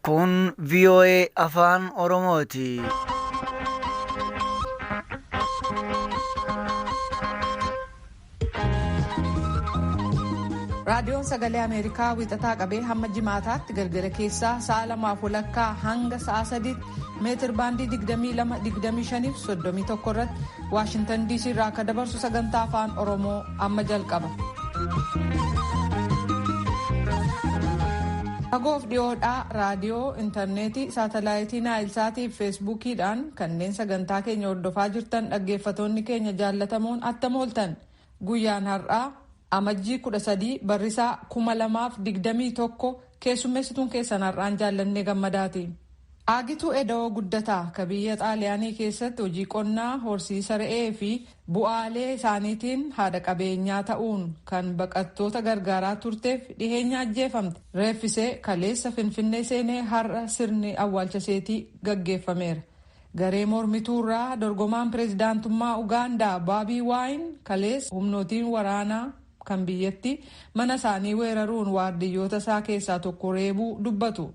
Kun VOA Afaan Oromooti. Raadiyoon Sagalee Ameerikaa wiixataa qabee hamma jimaataatti galgala keessaa sa'a lamaaf walakkaa hanga sa'a sadiitti meetir baandii 22, 25 31 irratti Waashintan DC irraa akka dabarsu sagantaa afaan Oromoo amma jalqaba. Fagoof dhiyoodhaa raadiyoo, intarneetii, saatalaayitii naayilsaatii fi feesbuukiidhaan kanneen sagantaa keenya hordofaa jirtan dhaggeeffatoonni keenya jaallatamoon attam ooltan guyyaan har'aa Amajjii 13 barrisaa 2021 keessummeessituun keessan har'aan jaallannee gammadaati. Aagituu Eda'oo Guddataa ka biyya Xaaliyaanii keessatti hojii qonnaa horsiisa re'ee fi bu'aalee isaaniitiin haadha qabeenyaa ta'uun kan baqattoota gargaaraa turteef dhiheenya ajjeefamte. Reeffisee kaleessa Finfinnee seenee har'a sirni awwaalcha seetii gaggeeffameera. Garee mormituurraa dorgomaan pireezidaantummaa Ugaandaa Baabii Waayin kaleessa humnootiin waraanaa kan biyyatti mana isaanii weeraruun waardiyyoota isaa keessaa tokko reebuu dubbatu.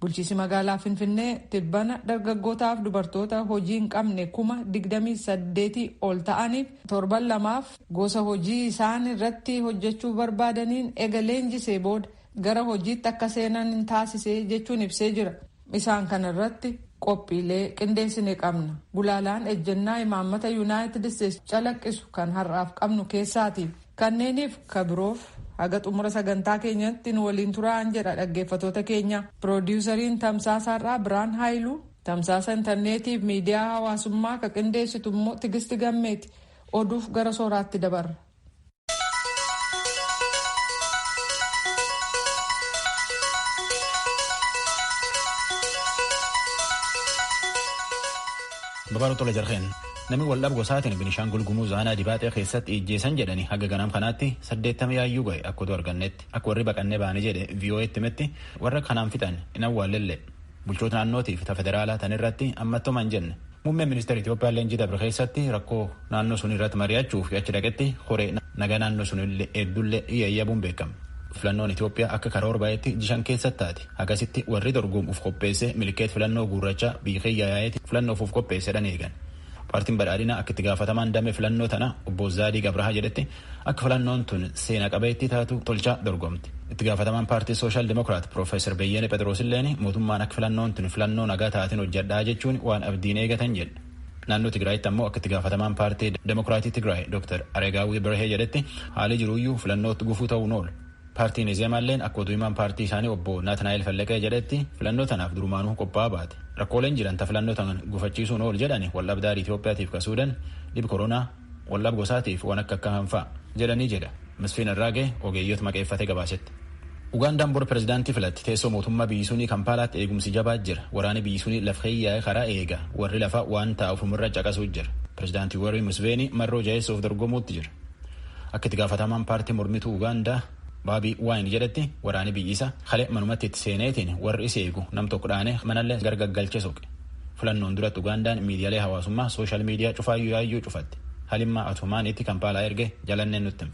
Bulchiisi magaalaa Finfinnee tibbana dargaggootaaf dubartoota hojii hin qabne 28,000 ol ta'aniif torban lamaaf gosa hojii isaan irratti hojjechuu barbaadaniin ega leenjisee booda gara hojiitti akka seenan hin taasise jechuun ibsee jira. Isaan kana irratti qophiilee qindeessine qabna. Gulaalaan ejjennaa imaammata Yuunaayitid Isteetsi calaqqisu kan har'aaf qabnu keessaati. Kanneeniif kabiroof haga xumura sagantaa keenyatti nu waliin turaan jedha dhaggeeffatoota keenya. Piroodiwusariin Tamsaasa har'aa Biraan Haayiluu, tamsaasa intarneetiif miidiyaa hawaasummaa ka qindeessitu immoo Tigisti Gammeeti. Oduuf gara sooraatti dabarra. Babaaruu tola jarheen namni waldhab gosaatiin Binishaangul Gumuz aanaa Dibaaxee keessatti ijjeessan jedhani haga ganam kanaatti 80 yaayyuu ga'e akka oduu argannetti akka warri baqannee baane jedhe VOA'tti himetti warra kanaan fixan hin awwaallelle bulchoota naannootiif ta federaalaa tan irratti ammattoma hin jenne. Muummeen ministeera Itoophiyaa leenjii dabre keessatti rakkoo naannoo sun irratti mari'achuuf achi dhaqetti horee nagaa naannoo sun hedduullee yaayyabuun beekama. Filannoon Itoophiyaa akka karoora baay'eetti jishan keessatti taate. Akkasitti warri dorgomuuf qopheesse milkeet filannoo gurraacha biyya keeyya yaa'eeti filannoof of qopheessedhan eegan. Paartiin badhaadhinaa akka itti gaafatamaan damee filannoo tana obbo Zaadii Gabrahaa jedhetti akka filannoon tun seena qabeettii taatu tolchaa dorgomti. Itti gaafatamaan paartii Sooshaal Dimokiraat Piroofeesar Beyyene Phexroos illeen mootummaan akka filannoon tun filannoo nagaa taateen hojjedhaa jechuun waan abdiin eegatan jedhe. Naannoo Tigraayitti ammoo akka itti gaafatamaan paartii Demokiraatii Tigraay Dr. Aregaawii Birhee jedhetti haalli jiruyyuu filannootti gufuu ta'uun oolu. Paartiin Izeemaalleen akka oduu himaan paartii isaanii obbo Naatanaa'el Fallaqee jedhetti filannoo tanaaf durumaanuu qophaa'aa baate. Rakkooleen jiran ta filannoo tan gufachiisuun oolu jedhani waldhabdaarii Itoophiyaatiif ka Suudaan dhib koronaa waldhab gosaatiif waan akka akka hanfaa jedhanii jedha. Misfiin Arraagee ogeeyyoota maqeeffatee gabaasetti. Ugaandaan bor pirezidaantii filatti teessoo mootummaa biyyi sunii Kampaalaatti eegumsi jabaa jira. Waraanni biyyi sunii laf keeyyaa'ee karaa eega. Warri lafaa waan taa'uuf umirra caqasuu jira. Pirezidaantii Yoweri Museveni marroo jaheessuuf dorgomuutti jira. Akka itti gaafatamaan paartii mormituu Ugaandaa Baabii Waayin jedhetti waraanni biyyi isa kalee manumatti itti seeneetiin warri isa eegu nam tokko dhaanee manallee gargaggalchee soqe. Filannoon duratti Ugaandaan miidiyaalee hawaasummaa sooshaal miidiyaa cufaayyuu yaayyuu cufatti. Halimmaa Atumaanitti Kampaalaa erge jalanneen nutti.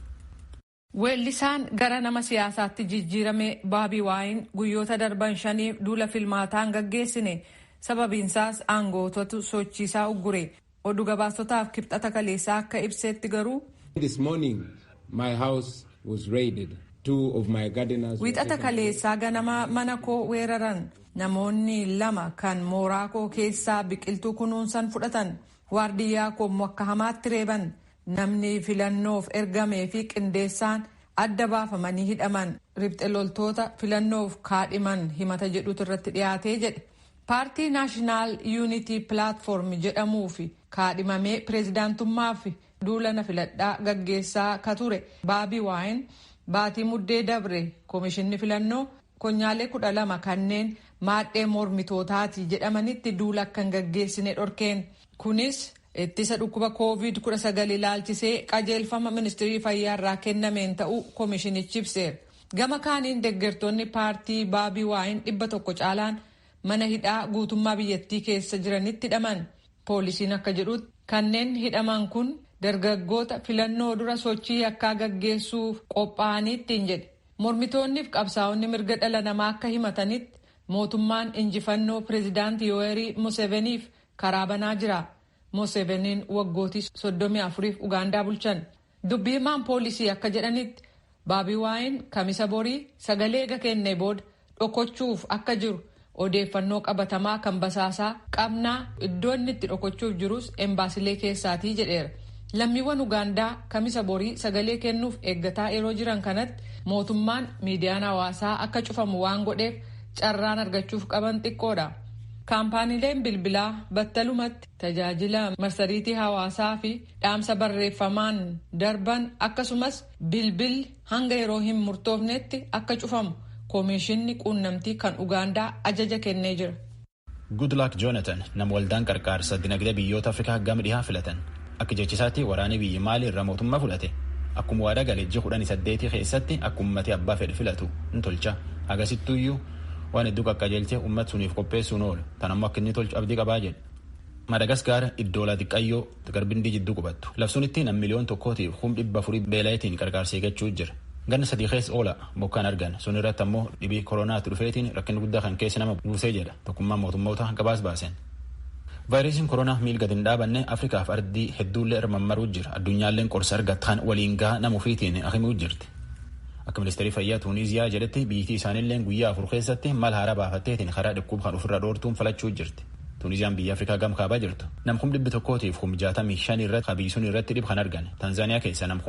Weellisaan gara nama siyaasaatti jijjiirame Baabii Waayin guyyoota darban shaniif duula filmaataan gaggeessine sababiinsaas aangootatu sochiisaa uggure. Oduu gabaastotaaf kibxata kaleessaa akka ibsetti garuu. This morning my house was raided. Two of my gardeners were Wiixata taken kaleessaa ganama mana koo weeraran namoonni lama kan mooraa koo keessaa biqiltuu kunuunsan fudhatan waardiyyaa koo immoo akka hamaatti reeban namni filannoof ergamee fi qindeessaan adda baafamanii hidhaman ribxe loltoota filannoof kaadhiman himata jedhutu irratti dhiyaatee jedhe. Paartii Naashinaal Yuunitii Pilaatfoorm jedhamuu fi kaadhimamee pireezidaantummaaf duula na filadhaa gaggeessaa ka ture Baabii Waayin baatii muddee dabre koomishinni filannoo konyaalee 12 kanneen maadhee mormitootaati jedhamanitti duula akka hin gaggeessine dhorkeen. Kunis ittisa dhukkuba COVID-19 ilaalchisee qajeelfama ministirii fayyaa irraa kennameen ta'uu koomishinichi ibseera. Gama kaaniin deeggartoonni paartii Baabii Waayin 100 caalaan mana hidhaa guutummaa biyyattii keessa jiranitti hidhaman. Poolisiin akka jedhutti kanneen hidhaman kun dargaggoota filannoo dura sochii yakkaa gaggeessuuf qophaa'anii ittiin jedhe. Mormitoonniif qabsaa'onni mirga dhala namaa akka himatanitti Mootummaan injifannoo pireezidaantii Yoweri Museveniif karaa banaa jira. Museveniin waggootii 34f Ugaandaa bulchan. Dubbii himaan poolisii akka jedhanitti, Baabii Waayin Kamisa borii sagalee eega kennee booda dhokochuuf akka jiru odeeffannoo qabatamaa kan basaasaa qabnaa, iddoo inni itti dhokochuuf jirus embaasilee keessaatii jedheera. Lammiiwwan Ugaandaa Kamisa borii sagalee kennuuf eeggataa yeroo jiran kanatti, mootummaan miidiyaan hawaasaa akka cufamu waan godheef carraan argachuuf qaban xiqqoodha. Kaampaaniileen bilbilaa battalumatti tajaajila marsariitii hawaasaa fi dhaamsa barreeffamaan darban, akkasumas bilbilli hanga yeroo hin murtoofnetti akka cufamu Koomishinni Quunnamtii kan Ugaandaa ajaja kennee jira. Goodluck Jonathan nama waldaan qarqaarsa dinagdee biyyoota Afrikaa gama dhihaa filatan. Akka jechisaatti, waraanni biyyi Maalii irraa mootummaa fudhate. Akkuma waadaa galee ji'a 18 keessatti akka uummatni abbaa fedhe filatu hin tolcha. Agasittuyyuu waan hedduu qaqqajeelchee uummata suniif qopheessuun oolu. Tan ammoo akka inni tolchu abdii qabaa jedhe. Madagaskaar iddoola xiqqayyoo garbindii jidduu qubattu. Labsuunitti nam 1,400,000 beela'eetiin qarqaarsa eeggachuu jira. Ganna 3 keessa oola bokkaan argan sun irratti ammoo dhibii koronaatti dhufeetiin rakkinni guddaa kan keessa nama buusee jedha Tokkummaa Mootummoota gabaas baasen. Vaayirasiin koronaa miil gadi hin dhaabanne Afrikaaf ardii hedduullee irmammaruu jira. Addunyaalleen qorsa argattaan waliin gahaa nama ofiitiin himuu jirti. Akka ministeerri fayyaa Tuuniziyaa jedhetti, biyyittii isaaniillee guyyaa 4 keessatti mal haaraa baafatteetiin karaa dhukkuba kan ofirra dhoortuun falachuu jirti. Tuuniziyaan biyya Afrikaa gam kaabaa jirtu. Nam 165,000 irratti qabiisuun irratti dhib kan argan. Tanzaaniyaa keessa nam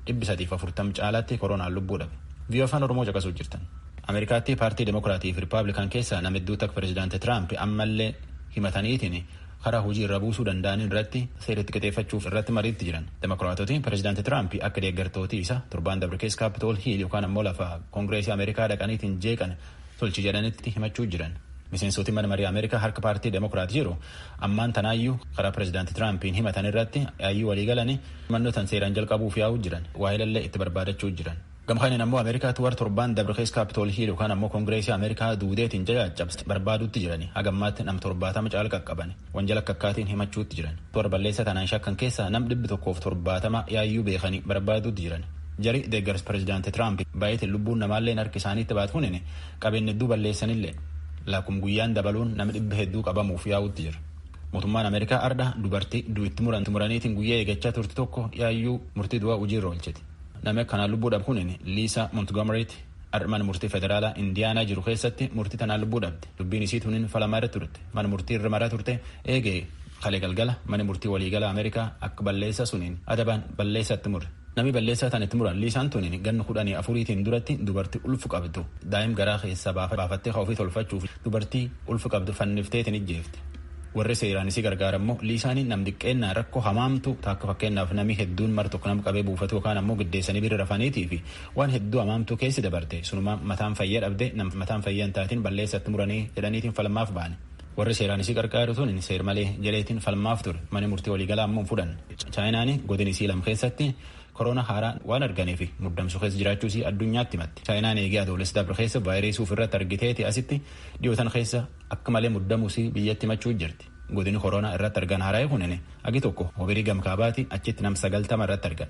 5340 caalaatti koronaan lubbuu dhabe. VOA Afaan Oromoo caqasuu jirtan. Ameerikaatti paartii Demokiraatii fi Rippaabilikaan keessaa nama hedduutti akka pireezidaanti Tiraamp ammallee himataniitiin karaa hojii irra buusuu danda'an irratti seeratti qixeeffachuuf irratti mariitti jiran. Demokiraatoti pireezidaanti Tiraamp akka deeggartooti isa torbaan dabre keessa Kaapitool Hiil yookaan ammoo lafa Koongireesii Ameerikaa dhaqaniitiin jeeqan tolchi jedhanitti himachuu jiran. Miseensoti mana marii Ameerikaa harka paartii Demokiraat jiru ammaan tanaayyuu karaa pireezidaanti Tiraampiin himatan irratti yaayyuu walii galanii mannootan seeraan jalqabuuf yaa'uu jiran, waa'ee itti barbaadachuu jiran. Gamkaaniin ammoo Ameerikaatti warra torbaan dabre keessa Kaapitool Hiil yookaan ammoo Koongireesii Ameerikaa duudeetiin jajaacabse barbaadutti jirani. Hagammaatti nam 70 caala qaqqaban wanjala akka akkaatiin himachuutti jiran. Warra balleessa tanaan shakkan keessaa nam 170 yaayyuu beekanii barbaadutti jiran. Jari deeggarsa pireezidaanti Tiraamp baay'eetiin lubbuun namaallee harki isaaniitti baatuun qabeenya hedduu balleessanillee laakum guyyaan dabaluun nama dhibba hedduu qabamuuf yaa'utti jira. Mootummaan Ameerikaa arda dubartii du'itti muraniitiin guyyaa eeggachaa turte tokko yaayyuu murtii du'aa hojiirra oolchiti. Namni akkanaan lubbuu dhabu kun Liisa Montgomerytti mana murtii federaalaa Indiyaanaa jiru keessatti murtii tanaan lubbuu dhabde. Dubbiin isii tuniin falamaa irra turte. Mana murtii irra maraa turte eegee kalee galgala mana murtii waliigala Ameerikaa akka balleessa suniin adabaan balleessatti mure. Namni balleessaa tan itti muran Liisaan tuniin ganna 14iitiin duratti dubartii ulfu qabdu daa'im garaa keessa baafattee ofii tolfachuuf dubartii ulfu qabdu fannifteetiin ijjeefte. Warri seeraan isii gargaarammoo Liisaaniin nam xiqqeennaa rakkoo hamaamtu takka, fakkeenyaaf namni hedduun mar tokko nam qabee buufatu yookaan ammoo giddeessanii bira rafaniitii fi waan hedduu hamaamtu keessi dabarte, sunumaa mataan fayyaa dhabde, nam mataan fayyaa hin taatiin balleessatti muranii jedhaniitiin falmaaf ba'an. Warri seeraan isii gargaaru tun seer malee jedheetiin falmaaf ture, mana murtii waliigalaa ammoo fudhan. Chaayinaan godin isii lam keessatti korona haaraa waan arganiif muddamsu keessa jiraachuu isii addunyaatti himatti. Chaayinaan eegee Adoolessa dabre keessa vaayirasii ofirratti argiteeti asitti dhiyootan keessa akka malee muddamuu isii biyyatti himachuu jirti. Godini koronaa irratti argan haaraa kunin agi tokko Hobirii gamkaabaati, achitti nam 90 irratti argan.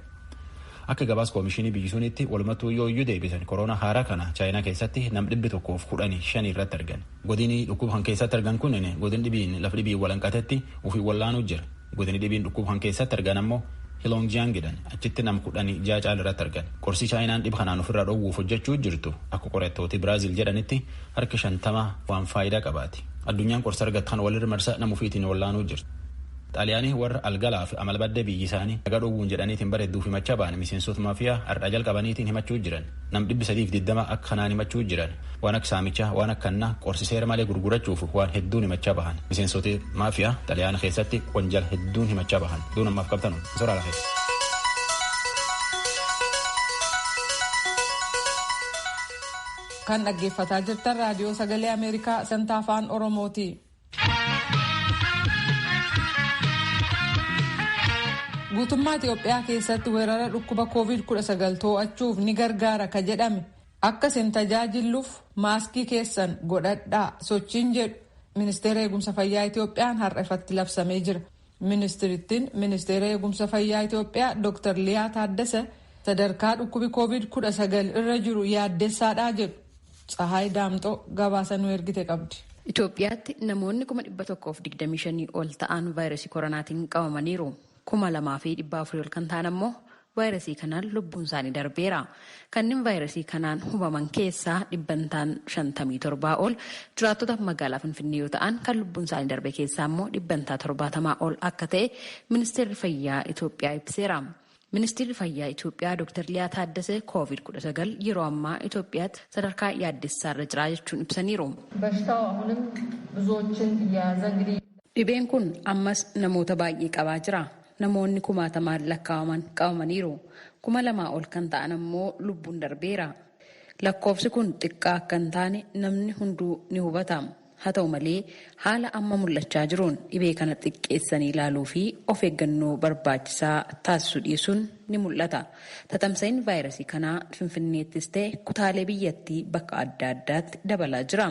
Akka gabaas koomishinii biyyi sunitti, walumattuu yoo iyyuu deebisan koronaa haaraa kana Chaayinaa keessatti nam 115 irratti argan. Godini dhukkuba kan keessatti argan kunin godin dhibiin lafa dhibiin walanqatetti ofii wallaanuu jira. Godini dhibiin dhukkuba kan keessatti argan ammoo Hiloongjiyaan jedhan, achitti nam 16 caala irratti argan. Qorsi Chaayinaan dhib kanaan ofirraa dhoowwuuf hojjechuu jirtu akka qorattooti Biraazil jedhanitti harka 50 waan faayidaa qabaati. Addunyaan qorsa argattan walirra marsa nama ofiitiin wallaanuu jirti. Xaaliyaanii warra algalaa fi amala baddee biyyi isaanii nagaa dhoowwuun jedhaniitiin bara hedduuf himachaa ba'an miseensota maafiyaa har'a jalqabaniitiin himachuu jiran. Nam 320 akka kanaan himachuu jiran. Waan akka saamichaa, waan akkannaa, qorsi seera malee gurgurachuuf waan hedduun himachaa bahan. Miseensota maafiyaa Xaaliyaana keessatti wanjala hedduun himachaa bahan. Duun ammaaf qabtanu. Soraa lafee. Kan dhaggeeffataa jirtan Raadiyoo Sagalee Ameerikaa sagantaa Afaan Oromooti. Guutummaa Itoophiyaa keessatti weerara dhukkuba COVID-19 to'achuuf ni gargaara ka jedhame akka isin tajaajilluuf maaskii keessan godhadhaa sochiin jedhu Ministeera Eegumsa Fayyaa Itoophiyaan har'a ifatti labsamee jira. Ministirittiin Ministeera Eegumsa Fayyaa Itoophiyaa Dr. Liyaa Taaddasa sadarkaa dhukkubi COVID-19 irra jiru yaaddessaadhaa jedhu. Tsahaay Daamxoo gabaasa nu ergite qabdi. Itoophiyaatti namoonni 125,000 ol ta'an vaayirasii koronaatiin qabamaniiru. 2,400 ol kan ta'an ammoo vaayirasii kanaan lubbuun isaanii darbeera. Kanneen vaayirasii kanaan hubaman keessaa dhibbantaan 57 ol jiraattota magaalaa Finfinnee yoo ta'an, kan lubbuun isaanii darbe keessaa immoo dhibbantaa 70 ol akka ta'e Ministeerri Fayyaa Itoophiyaa ibseera. Ministeerri Fayyaa Itoophiyaa Dr. Liyaa Taaddasee COVID-19 yeroo ammaa Itoophiyaatti sadarkaa yaaddessaarra jira jechuun ibsaniiru. በሽታው አሁንም ብዙዎችን እየያዘ እንግዲህ Dhibeen kun ammas namoota baay'ee qabaa jira. Namoonni kumaatamaan lakkaa'aman qabamaniiru. 2,000 ol kan ta'an ammoo lubbuun darbeera. Lakkoofsi kun xiqqaa akka hin taane namni hunduu ni hubata. Haa ta'u malee, haala amma mul'achaa jiruun dhibee kana xiqqeessanii ilaaluu fi of eeggannoo barbaachisaa taasisuu dhiisuun ni mul'ata. Tatamsa'in vaayirasii kanaa Finfinneettis ta'e kutaalee biyyattii bakka adda addaatti dabalaa jira.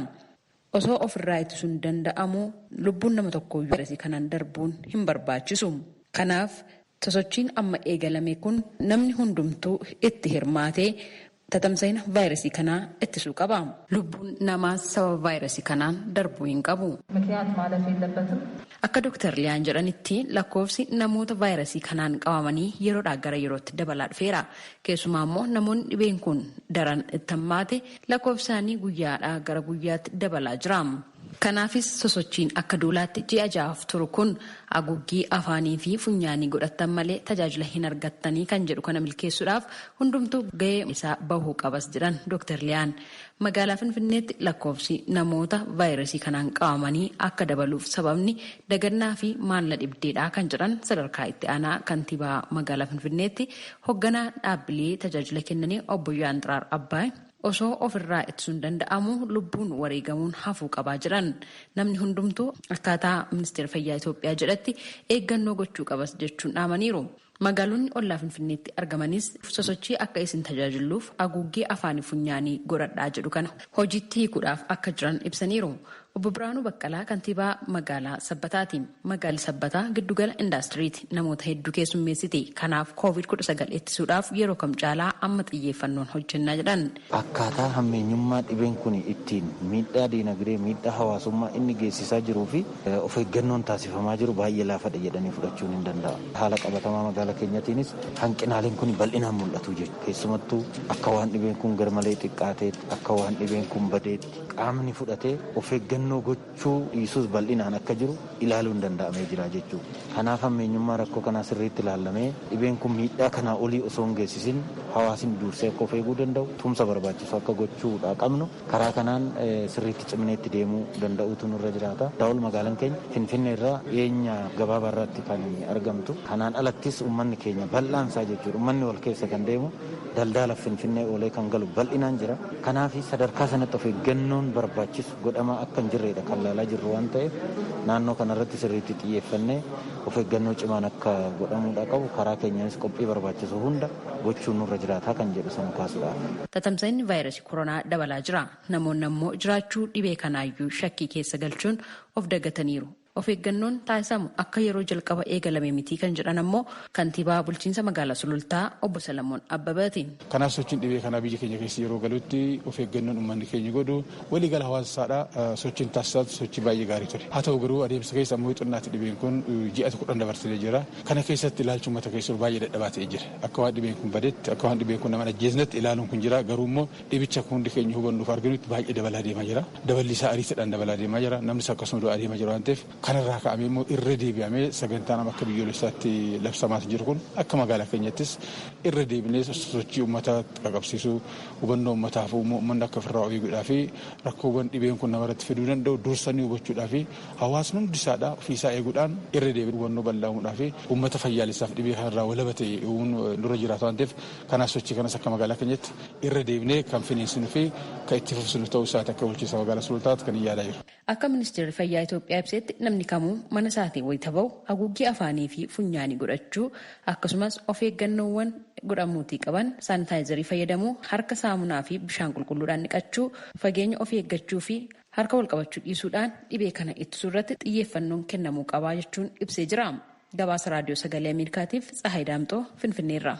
Osoo ofirraa ittisuun danda'amu lubbuun nama tokkooyyuu vaayirasii kanaan darbuun hin barbaachisu. Kanaaf sosochiin amma eegalame kun namni hundumtuu itti hirmaatee tatamsa'ina vaayirasii kanaa ittisuu qaba. Lubbuun namaas sababa vaayirasii kanaan darbuu hin qabu. ምክንያት ማለፍ የለበትም። Akka Dr. Liyaan jedhanitti, lakkoofsi namoota vaayirasii kanaan qabamanii yeroodhaa gara yerootti dabalaa dhufeera. Keessumaa immoo namoonni dhibeen kun daran itti hammaate lakkoofsi isaanii guyyaadhaa gara guyyaatti dabalaa jira. Kanaafis sosochiin akka duulaatti ji'a 6f turu kun haguuggii afaanii fi funyaanii godhattan malee tajaajila hin argattanii kan jedhu kana milkeessuudhaaf hundumtuu gahee isaa bahuu qabas jedhan Dr. Liyaan. Magaalaa Finfinneetti lakkoofsi namoota vaayirasii kanaan qabamanii akka dabaluuf sababni dagannaa fi maalla dhibdeedha kan jedhan sadarkaa itti aanaa kantiibaa magaalaa Finfinneetti hoogganaa dhaabbilee tajaajila kennanii obbo Yaanxiraar Abbaay, osoo ofirraa ittisuun danda'amu lubbuun wareegamuun hafuu qabaa jiran, namni hundumtuu akkaataa Ministeera Fayyaa Itoophiyaa jedhatti eeggannoo gochuu qabas jechuun dhaamaniiru. Magaalonni ollaa Finfinneetti argamanis sosochii akka isin tajaajilluuf haguuggii afaanii funyaanii godhadhaa jedhu kana hojiitti hiikuudhaaf akka jiran ibsaniiru. Obbo Biraanuu Baqqalaa kantiibaa magaalaa Sabbataati. Magaalli Sabbataa giddugala indaastiriiti. Namoota hedduu keessummeessiti. Kanaaf COVID-19 ittisuudhaaf yeroo kam caalaa amma xiyyeeffannoon hojjennaa jedhan. Akkaataa hammeenyummaa dhibeen kun ittiin miidhaa diinagdee, miidhaa hawaasummaa inni geessisaa jiruu fi of eeggannoon taasifamaa jiru baay'ee laafadha jedhanii fudhachuun hin danda'amu. Haala qabatamaa magaalaa keenyatiinis hanqinaaleen kun bal'inaan mul'atu jechuudha. Keessumattuu akka waan dhibeen kun garmalee xiqqaateetti, akka waan dhibeen kun badeetti qaamni fudhatee of eeggannoo gochuu dhiisuus bal'inaan akka jiru ilaaluun danda'amee jira jechuudha. Kanaaf hammeenyummaa rakkoo kanaa sirriitti ilaallamee, dhibeen kun miidhaa kanaa olii osoo hin geessisin hawaasni dursee akka of eeguu danda'u tumsa barbaachisu akka gochuudha qabnu, karaa kanaan sirriitti cimneetti deemuu danda'uutu nurra jiraata. Daawul magaalaan keenya Finfinnee irraa dhiyeenya gabaabaa irratti kan argamtu. Kanaan alattis uummanni keenya bal'aansaa jechuudha. Uummanni wal keessa kan deemu, daldala Finfinnee oolee kan galu bal'inaan jira. Kanaaf sadarkaa sanatti of eeggannoon barbaachisu godhamaa akka hin jirredha kan laalaa jirru waan ta'eef, naannoo kanarratti sirriitti xiyyeeffannee of eeggannoo cimaan akka godhamuudha qabu, karaa keenyaanis qophii barbaachisu hunda gochuun nurra jiraataa kan jedhu sana kaasuudhaaf. Tatamsa'inni vaayirasii koronaa dabalaa jira. Namoonni ammoo jiraachuu dhibee kanaayyuu shakkii keessa galchuun of dagataniiru. Of eeggannoon taasisamu akka yeroo jalqaba eegalame mitii kan jedhan ammoo kantiibaa bulchiinsa magaalaa Sulultaa obbo Salamoon Abbabaati. Kanaaf sochiin dhibee kanaa biyya keenya keessa yeroo galutti of eeggannoon uummanni keenya godhu, waliigala hawaasaadha, sochiin taasisaatu sochii baay'ee gaarii ture. Haa ta'u garuu adeemsa keessa ammoo xinnaatti dhibeen kun ji'a 10 dabarsee jira. Kana keessatti ilaalchi uummata keessa baay'ee dadhabaa ta'ee jira. Akka waan dhibeen kun badetti, akka waan dhibeen kun nama ajjeesnetti ilaaluun kun jira. Garuu immoo dhibicha hundi keenya hubannuuf arginutti baay'ee dabalaa deemaa jira. Daballi isaa ariitiidhaan dabalaa deemaa jira. Namnis akkasuma du'aa deemaa jira waan ta'eef, kanarraa ka'amee immoo irra deebi'amee sagantaan akka biyyoolessaatti labsamaa jiru kun akka magaalaa keenyattis irra deebinee sochii uummataa qaqqabsiisuu, hubannoo uummataaf uumuu, uummanni akka ofirraa of eeguudhaa fi rakkoowwan dhibeen kun namarratti fiduu danda'u dursanii hubachuudhaa fi hawaasni hundi isaadhaa ofiisaa eeguudhaan irra deebi'ee hubannoo bal'aa uumuudhaa fi uummata fayyaalessaaf dhibee kanarraa walaba ta'e uumuun nurra jiraatu waan ta'eef, kanaaf sochii kanas akka magaalaa keenyatti irra deebinee kan finiinsinuu fi kan itti fufsinu ta'uu isaati akka bulchiinsa magaalaa Sulultaatti kan yaadaa jiru. Akka Ministeerri Fayyaa Itoophiyaa ibsetti, namni kamuu mana isaatiin wayita bahu haguuggii afaanii fi funyaanii godhachuu, akkasumas of eeggannoowwan godhamuutii qaban saanitaayizarii fayyadamuu, harka saamunaa fi bishaan qulqulluudhaan dhiqachuu, fageenya of eeggachuu fi harka wal qabachuu dhiisuudhaan dhibee kana ittisuu irratti xiyyeeffannoon kennamuu qabaa jechuun ibsee jira. Gabaasa Raadiyoo Sagalee Ameerikaatiif Tsahaay Daamxoo Finfinneerra.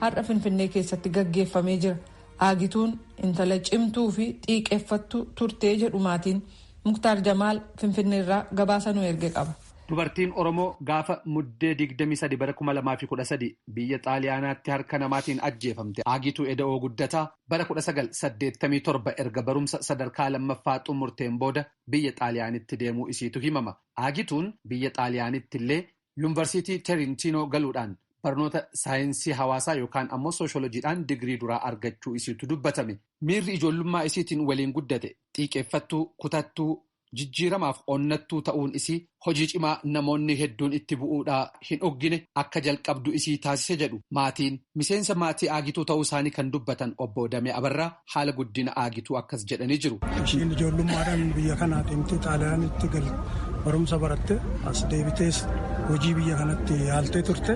Har'a Finfinnee keessatti gaggeeffamee jira. Aagituun intala cimtuu fi xiiqeffattuu turtee jedhu maatiin. Muktaar Jamaal Finfinneerraa gabaasa nu erge qaba. Dubartiin Oromoo gaafa muddee 23 bara 2013 biyya Xaaliyaanaatti harka namaatiin ajjeefamte Aagituu Eda'oo Guddataa bara 1987 erga barumsa sadarkaa lammaffaa xumurteen booda biyya Xaaliyaanitti deemuu isiitu himama. Aagituun biyya Xaaliyaanitti illee yuunivarsiitii Teerintiinoo galuudhaan barnoota saayinsii hawaasaa yookaan ammoo sooshoolojiidhaan digirii duraa argachuu isiitu dubbatame. Miirri ijoollummaa isiitiin waliin guddate xiiqeffattuu, kutattuu, jijjiiramaaf onnattuu ta'uun isii hojii cimaa namoonni hedduun itti bu'uudhaa hin oggine akka jalqabdu isii taasise jedhu maatiin. Miseensa maatii Aagituu ta'uu isaanii kan dubbatan obbo Damee Abarraa haala guddina Aagituu akkas jedhanii jiru. Ishiin ijoollummaadhaan biyya kanaa deemtee Xaaliyaanitti barumsa baratte, as deebitees hojii biyya kanatti yaaltee turte,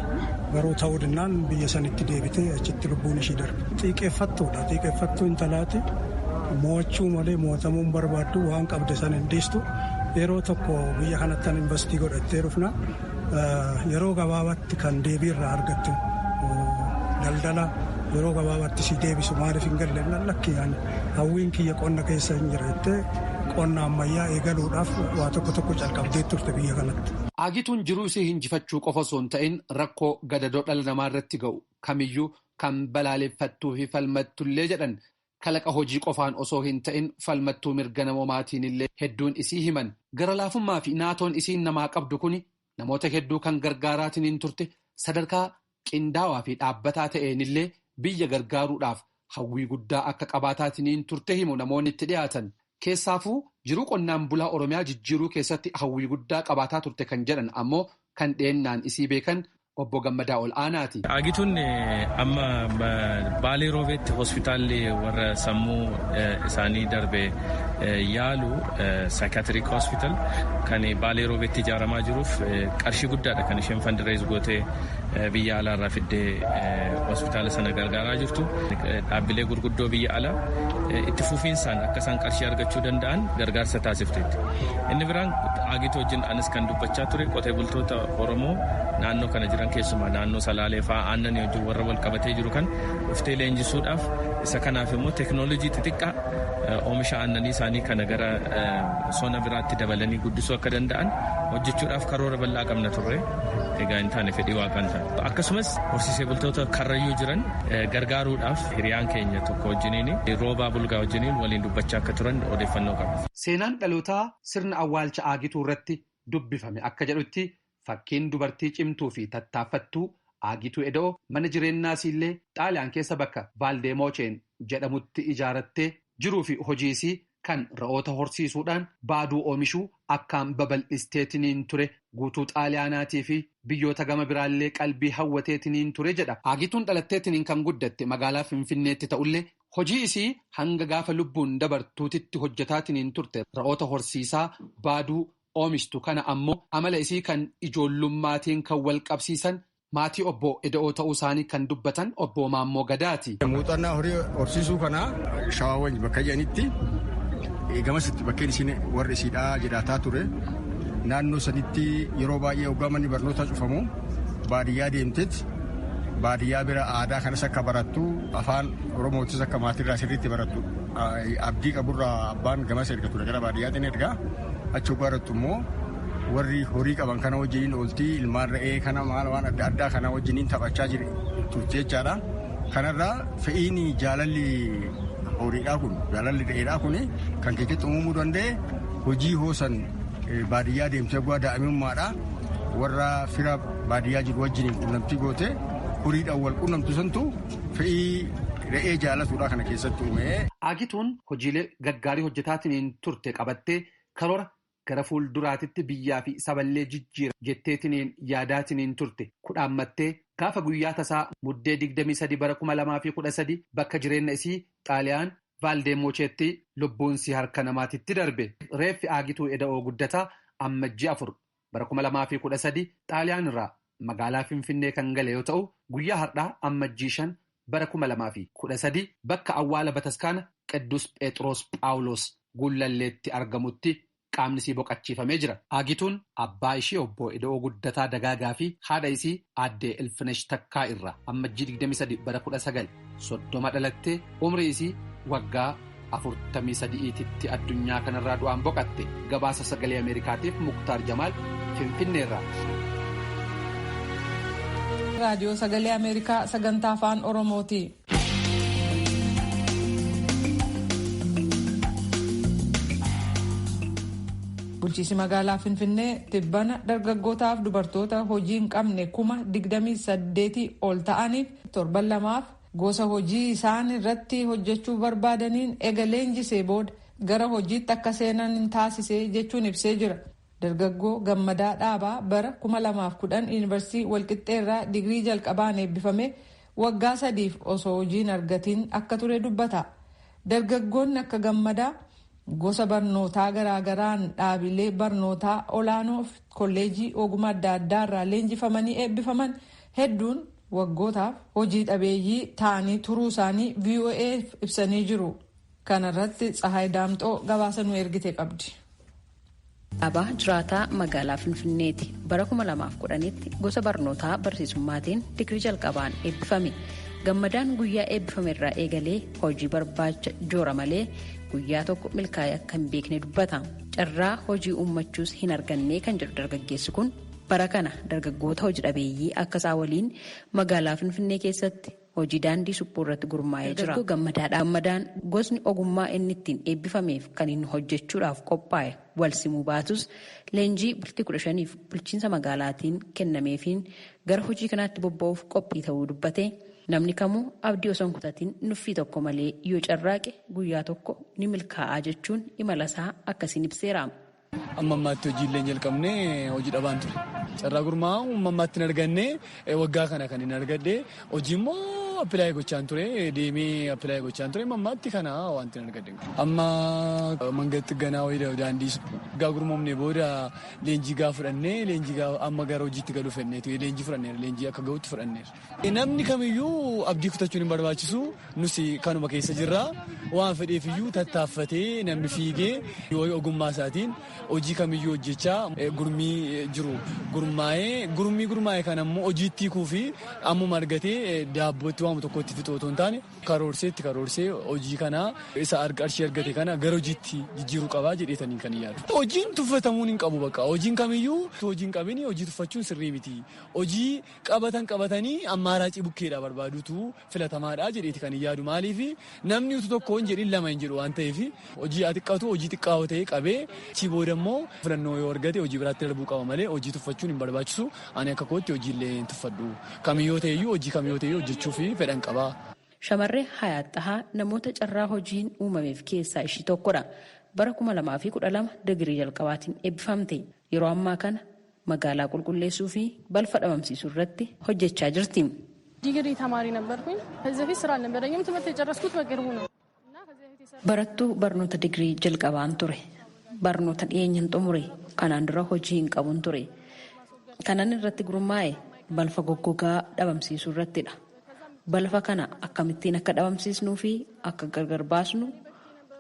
garuu ta'uu dinnaan biyya sanitti deebitee achitti lubbuun ishii darbe. Xiiqeffattuudha. Xiiqeffattuu intalaati. Mo'achuu malee mo'atamuu hin barbaaddu, waan qabde san hin dhiistu. Yeroo tokko biyya kanatti investii godhattee dhufna, yeroo gabaabaatti kan deebii irraa argattu, daldala yeroo gabaabaatti si deebisu, maaliif hin galle lakki, hawwiin kiyya qonna keessa hin jira jettee qonna ammayyaa eegaluudhaaf waa tokko tokko calqabdee turte biyya kanatti. Aagituun jiruu isii hinjifachuu qofa osoo hin ta'in rakkoo gadadoo dhala namaa irratti ga'u kamiyyuu kan balaaleffattuu fi falmattullee jedhan. Kalaqa hojii qofaan osoo hin ta'in falmattuu mirga namoomaatiin illee hedduun isii himan. Gara laafummaa fi naatoon isiin namaa qabdu kuni namoota hedduu kan gargaaraatiin hin turte, sadarkaa qindaawaa fi dhaabbataa ta'een illee biyya gargaaruudhaaf hawwii guddaa akka qabaataatiin turte himu namoonni itti dhiyaatan. Keessaafuu jiruu qonnaan bulaa Oromiyaa jijjiiruu keessatti hawwii guddaa qabaataa turte kan jedhan ammoo kan dhiyeennaan isii beekan obbo Gammadaa Ol'aanaati. Aagituun amma Baalee Roobeetti hospitaalli warra sammuu isaanii darbe yaalu, psychiatric hospital kan Baalee Roobeetti ijaaramaa jiruuf, qarshii guddaadha kan isheen fundraise gootee biyya alaarraa fiddee hospitaala sana gargaaraa jirtu. Dhaabbilee gurguddoo biyya alaa itti fufiinsaan akka isaan qarshii argachuu danda'an gargaarsa taasifteetti. Inni biraan Aagituu wajjin anis kan dubbachaa ture, qotee bultoota Oromoo naannoo kana jiran, keessumaa naannoo Salaalee fa'aa, aannan wajjin warra wal qabatee jiru kan dhuftee leenjisuudhaaf, isa kanaaf immoo teeknooloojii xixiqqaa oomisha aannanii isaanii kana gara sona biraatti dabalanii guddisuu akka danda'an hojjechuudhaaf karoora bal'aa qabna turre. Egaa hin taane, fedhii waaqaan taane. Akkasumas horsiisee bultoota Karrayyuu jiran gargaaruudhaaf hiriyaan keenya tokko wajjiniin, Roobaa Bulgaa wajjiniin waliin dubbachaa akka turan odeeffannoo qaba. Seenaan dhalootaa sirna awwaalcha Aagituu irratti dubbifame akka jedhutti, fakkiin dubartii cimtuu fi tattaaffattuu Aagituu Eda'oo mana jireenyaa isiillee Xaaliyaan keessa bakka Vaaldeemoocheen jedhamutti ijaarattee jiruu fi hojii isii kan re'oota horsiisuudhaan baaduu oomishuu akkaan babal'isteetiniin ture guutuu Xaaliyaanaatii fi biyyoota gama biraallee qalbii hawwateetiniin ture jedha. Aagituun dhalatteetiniin kan guddatte magaalaa Finfinneetti ta'ullee, hojii isii hanga gaafa lubbuun dabartuutitti hojjetaatiniin turte re'oota horsiisaa baaduu oomishtu kana ammoo amala isii kan ijoollumaatiin kan wal qabsiisan maatii obbo Eda'oo ta'uu isaanii kan dubbatan obbo Maammoo Gadaati. Muuxannaa horii horsiisuu kanaa Shawaawwan bakka jedhanitti gamasitti bakkeen isiin warri isiidhaa jiraataa ture. Naannoo sanitti yeroo baay'ee hoggaa manni barnootaa cufamu baadiyyaa deemtetti baadiyyaa bira aadaa kanas akka barattu, afaan Oromootis akka maatirraa sirriitti barattu abdii qaburraa abbaan gamas erga ture, gara baadiyyaatiin ergaa. Achi hoggaa barattu immoo warri horii qaban kana wajjiniin ooltii, ilmaan re'ee kana maal waan adda addaa kana wajjiniin taphachaa turte jechaadha. Kanarraa fe'iin jaalalli horiidhaa kun, jaalalli re'eedhaa kun kan keessatti uumamuu danda'e hojii hoosan baadiyyaa deemtee bu'aa daa'imummaadha. Warra fira baadiyyaa jiru wajjiniin qunnamtii goote, horiidhaan wal qunnamtu santu fe'ii re'ee jaalatuudha kana keessatti uume. Aagituun hojiilee gaggaarii hojjetaatiin turte qabattee karoora gara fuulduraatitti biyyaa fi saballee jijjiira jetteetiniin yaadaatiniin turte kudhaammattee gaafa guyyaa tasaa muddee 23 bara 2013 bakka jireenya isii Xaaliyaan Vaaldeemoocheetti lubbuunsii harka namaatitti darbe. Reeffi Aagituu Eda'oo Guddataa Ammajjii 4 bara 2013 Xaaliyaan irraa magaalaa Finfinnee kan gale yoo ta'u, guyyaa har'aa Ammajjii 5 bara 2013 bakka awwaala bataskaana Qidduus Phexros Phaawulos Gullalleetti argamutti qaamni isii boqachiifamee jira. Aagituun abbaa ishii obbo Eda'oo Guddataa Dagaagaa fi haadha isii aaddee Ilfinesh Takkaa irraa Ammajjii 23 bara 1930 dhalattee umrii isii waggaa 43tti addunyaa kanarraa du'aan boqatte. Gabaasa sagalee Ameerikaatiif Muktaar Jamaal Finfinneerraa. Raadiyoo Sagalee Ameerikaa sagantaa afaan Oromooti. Bulchiinsi magaalaa Finfinnee tibbana dargaggootaaf dubartoota hojii hin qabne 28,000 ol ta'aniif torban lamaaf gosa hojii isaan irratti hojjechuu barbaadaniin ega leenjisee booda gara hojiitti akka seenan hin taasise jechuun ibsee jira. Dargaggoo Gammadaa Dhaabaa bara 2010 yuunivarsiitii Walqixxeerraa digirii jalqabaan eebbifame waggaa 3f osoo hojii hin argatiin akka ture dubbata. Dargaggoonni akka Gammadaa gosa barnootaa garaagaraan dhaabilee barnootaa olaanoo fi kolleejii ogummaa adda addaa irraa leenjifamanii eebbifaman hedduun waggootaaf hojii dhabeeyyii ta'anii turuu isaanii VOA'f ibsanii jiru. Kana irratti Tsahaay Daamxoo gabaasa nu ergite qabdi. Dhaabaa jiraataa magaalaa Finfinneeti. Bara 2010tti gosa barnootaa barsiisummaatiin digirii jalqabaan eebbifame. Gammadaan guyyaa eebbifame irraa eegalee hojii barbaacha joora malee guyyaa tokko milkaa'ee akka hin beekne dubbata. Carraa hojii uummachuus hin arganne kan jedhu dargaggeessi kun bara kana dargaggoota hojii dhabeeyyii akka isaa waliin magaalaa Finfinnee keessatti hojii daandii suphuu irratti gurmaa'ee jira. Gammadaadha. Gammadaan gosni ogummaa inni ittiin eebbifameef kan inni hojjechuudhaaf qophaa'e wal simuu baatus leenjii bultii 15f bulchiinsa magaalaatiin kennameefiin gara hojii kanaatti bobba'uuf qophii ta'uu dubbate. Namni kamuu abdii osoo hin kutatiin nuffii tokko malee yoo carraaqe guyyaa tokko ni milkaa'aa jechuun imala isaa akkasiin ibseera. Amma ammaatti hojii illee jalqabnee hojii dhabaan ture. Carraa gurmaa'uu amma ammaatti hin arganne waggaa kana kan hin argadhe hojii immoo appilaayi gochaan ture deemee appilaayi gochaan ture amma ammaatti kana wanti hin argadhe. Amma mangatti ganaa wayii daandii waggaa gurmoomne booda leenjii gaa fudhannee leenjii gaa amma gara hojiitti galuu fedhneetu leenjii fudhanneera leenjii akka gahutti fudhanneera. Namni kamiyyuu abdii kutachuun hin barbaachisu nus kanuma keessa jirra waan fedheefiyyuu tattaaffatee namni fiigee ogummaa isaatiin hojii kamiyyuu hojjechaa gurmii jiru gurmaa'ee gurmii gurmaa'e kan ammoo hojiitti hiikuu fi ammuma argatee daabbootti waamu tokkotti fixu otoo hin taane karoorseetti karoorsee hojii kana isa qarshii argate kana gara hojiitti jijjiiruu qabaa jedheetanii kan yaadu. Hojiin tuffatamuun hin qabu bakka hojiin kamiyyuu hojii hin qabini hojii tuffachuun sirrii miti hojii qabatan qabatanii ammaaraacii bukkeedha barbaadutu filatamaadha jedheeti kan yaadu maaliif namni utu tokko hin jedhin lama hin jedhu waan ta'eef hojii xiqqaatu hojii xiqqaa ta'e qabee achi booda immoo filannoo yoo argate hojii biraatti darbuu qaba malee hojii tuffachuun hin barbaachisu ani akka kootti hojii illee hin tuffadhu kamiyyoo ta'eyyuu hojii kamiyyoo ta'eyyuu hojjechuu fi fedhan qaba. Shamarree Hayaat Xahaa namoota carraa hojiin uumameef keessaa ishii tokkodha. Bara 2012 digirii jalqabaatiin eebbifamte. Yeroo ammaa kana magaalaa qulqulleessuu fi balfa dhabamsiisuu irratti hojjechaa jirti. ዲግሪ ተማሪ ነበርኩኝ። ከዚህ በፊት ስራ አልነበረኝም። ትምህርት የጨረስኩት በቅርቡ ነው። Barattuu barnoota digirii jalqabaan ture. Barnoota dhiyeenyan xumure. Kanaan dura hojii hin qabun ture. Kanan irratti gurmaa'e balfa goggogaa dhabamsiisuu irrattidha. Balfa kana akkamittiin akka dhabamsiisnuu fi akka gargar baasnu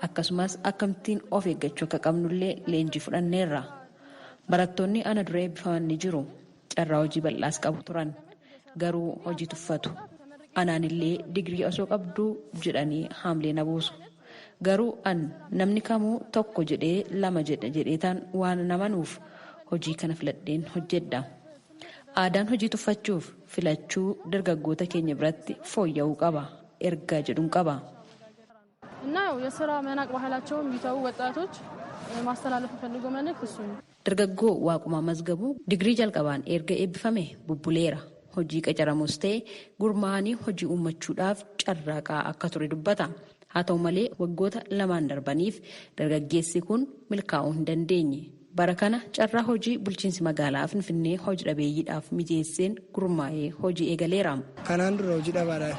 akkasumas akkamittiin of eeggachuu akka qabnullee leenjii fudhanneerra. Barattoonni ana dura eebbifaman ni jiru. Carraa hojii bal'aas qabu turan. Garuu hojii tuffatu. Anaanillee digirii osoo qabduu jedhanii haamlee na buusu. Garuu an namni kamuu tokko jedhee lama jedha jedheetaan waan namanuuf hojii kana filadheen hojjedha. Aadaan hojii tuffachuuf filachuu dargaggoota keenya biratti fooyya'uu qaba. Ergaa jedhuun qaba. እና ያው የስራ መናቅ ባህላቸውን ቢተዉ ወጣቶች ማስተላለፍ የምፈልገው መልእክት እሱ ነው። Dargaggoo Waaqumaa Mazgabuu digirii jalqabaan erga eebbifame bubbuleera. Hojii qacaramus ta'e gurmaa'anii hojii uummachuudhaaf carraaqaa akka ture dubbata. Haa ta'u malee waggoota lamaan darbaniif dargaggeessi kun milkaa'uu hin dandeenye. Bara kana carraa hojii bulchiinsi magaalaa Finfinnee hojii dhabeeyyiidhaaf mijeesseen gurmaa'ee hojii eegaleera. Kanaan dura hojii dhabaadha.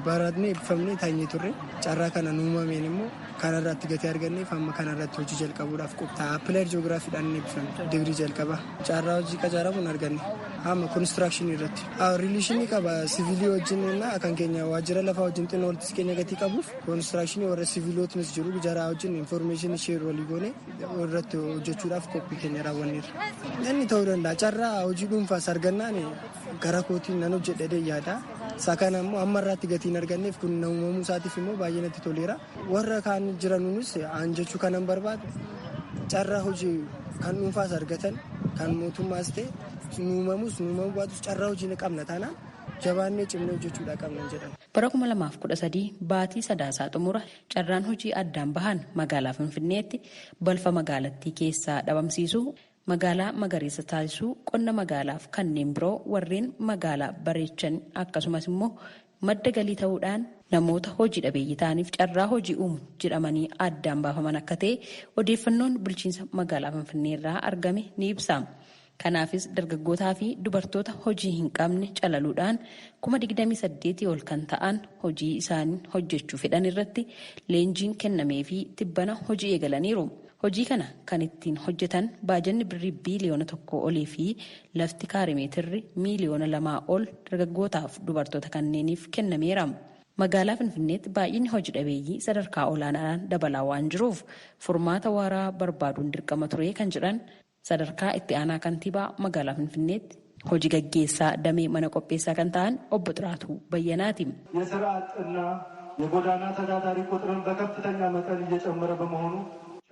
Baratnee eebbifamnee taa'ee turre carraa kana uumameen immoo kanarratti gatii arganneef amma kanarratti hojii jalqabuudhaaf qophaa'aa. Appilaayid ji'oogiraafiidhaan eebbifame digirii jalqaba. Carraa hojii qacaramuun arganne. Amma konistiraakshinii irratti. Riilishinii qaba siviilii wajjin kan keenya waajjira lafaa wajjin xinnoo walitti keenya gatii qabuuf konistiraakshinii warra siviilotnis jiru jaraa wajjin infoormeeshinii sheer walii goone irratti hojjechuudhaaf qophii keenya raawwanneerra. Inni ta'uu danda'a carraa hojii dhuunfaas argannaan gara kootiin nan hojjedha yaada. Isaa kana immoo amma irraatti gatii hin arganneef kun uumamuu isaatiif immoo baay'ee natti toleera. Warra kaan jiranuunis aan jechuu kanan barbaadu carraa hojii kan dhuunfaas argatan kan mootummaas ta'e nuumamus nuumamuu baatus carraa hojii ni qabna taanaan jabaannee cimnee hojjechuudha qabna jedhan. Bara 2013 baatii sadaasaa xumura carraan hojii addaan bahan magaalaa Finfinneetti balfa magaalattii keessaa dhabamsiisuu, magaalaa magariisa taasisuu, qonna magaalaaf kanneen biroo warreen magaalaa bareechan akkasumas immoo madda galii ta'uudhaan namoota hojii dhabeeyyii ta'aniif carraa hojii uumu jedhamanii addaan baafaman akka ta'e odeeffannoon bulchiinsa magaalaa Finfinnee irraa argame ni ibsa. Kanaafis dargaggootaa fi dubartoota hojii hin qabne calaluudhaan 28,000 ol kan ta'an hojii isaanii hojjechuu fedhan irratti leenjiin kennamee fi tibbana hojii eegalaniiru. Hojii kana kan ittiin hojjetan baajanni birrii biiliyoona 1 olii fi lafti kaarimeetirri miiliyoona 2 ol dargaggootaaf dubartoota kanneeniif kennameera. Magaalaa Finfinneetti baay'inni hojii dhabeeyyii sadarkaa olaanaadhaan dabalaa waan jiruuf furmaata waaraa barbaaduun dirqama ture kan jedhan sadarkaa itti aanaa kantiibaa magaalaa Finfinneetti hojii gaggeessaa damee mana qopheessaa kan ta'an obbo Xiraatuu Bayyanaati. የስራ አጥና የጎዳና ተዳዳሪ ቁጥርን በከፍተኛ መጠን እየጨመረ በመሆኑ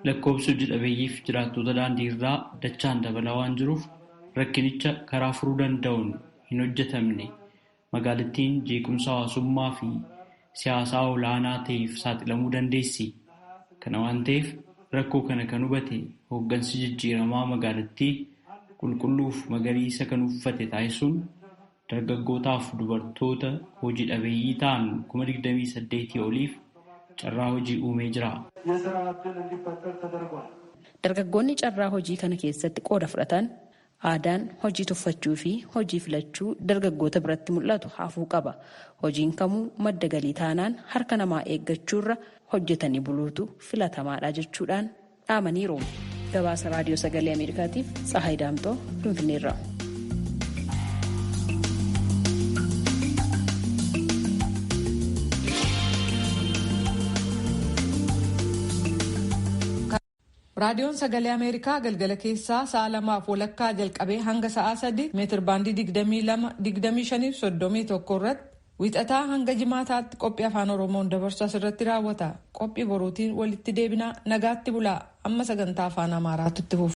Lakkoobsi hojii dhabeeyyiif jiraattota daandii irraa dachaan dabalaa waan jiruuf rakkinicha karaa furuu danda'uun hin hojjetamne. Magaalattiin jeequmsa hawaasummaa fi siyaasaa olaanaa ta'eef saaxilamuu dandeessi. Kana waan ta'eef rakkoo kana kan hubate hooggansi jijjiiramaa magaalattii qulqulluuf magariisa kan uffate taasisuun dargaggootaaf dubartoota hojii dhabeeyyii ta'an 28,000 oliif carraa hojii uumee jira. Dargaggoonni carraa hojii kana keessatti qooda fudhatan aadaan hojii tuffachuu fi hojii filachuu dargaggoota biratti mul'atu hafuu qaba. Hojiin kamuu madda galii taanaan harka namaa eeggachuurra hojjetanii buluutu filatamaadha jechuudhaan dhaamaniiru. Gabaasa Raadiyoo Sagalee Ameerikaatiif Tsahaay Daamtoo Finfinneerra. Raadiyoon Sagalee Ameerikaa galgala keessaa sa'a 2:30 jalqabee hanga sa'a 3 meetir baandii 22, 25 fi 31 irratti wiixataa hanga jimaataatti qophii afaan Oromoon dabarsu asirratti raawwata. Qophii boruutiin walitti deebinaa nagaatti bulaa amma sagantaa afaan Amaaraatu itti fufa.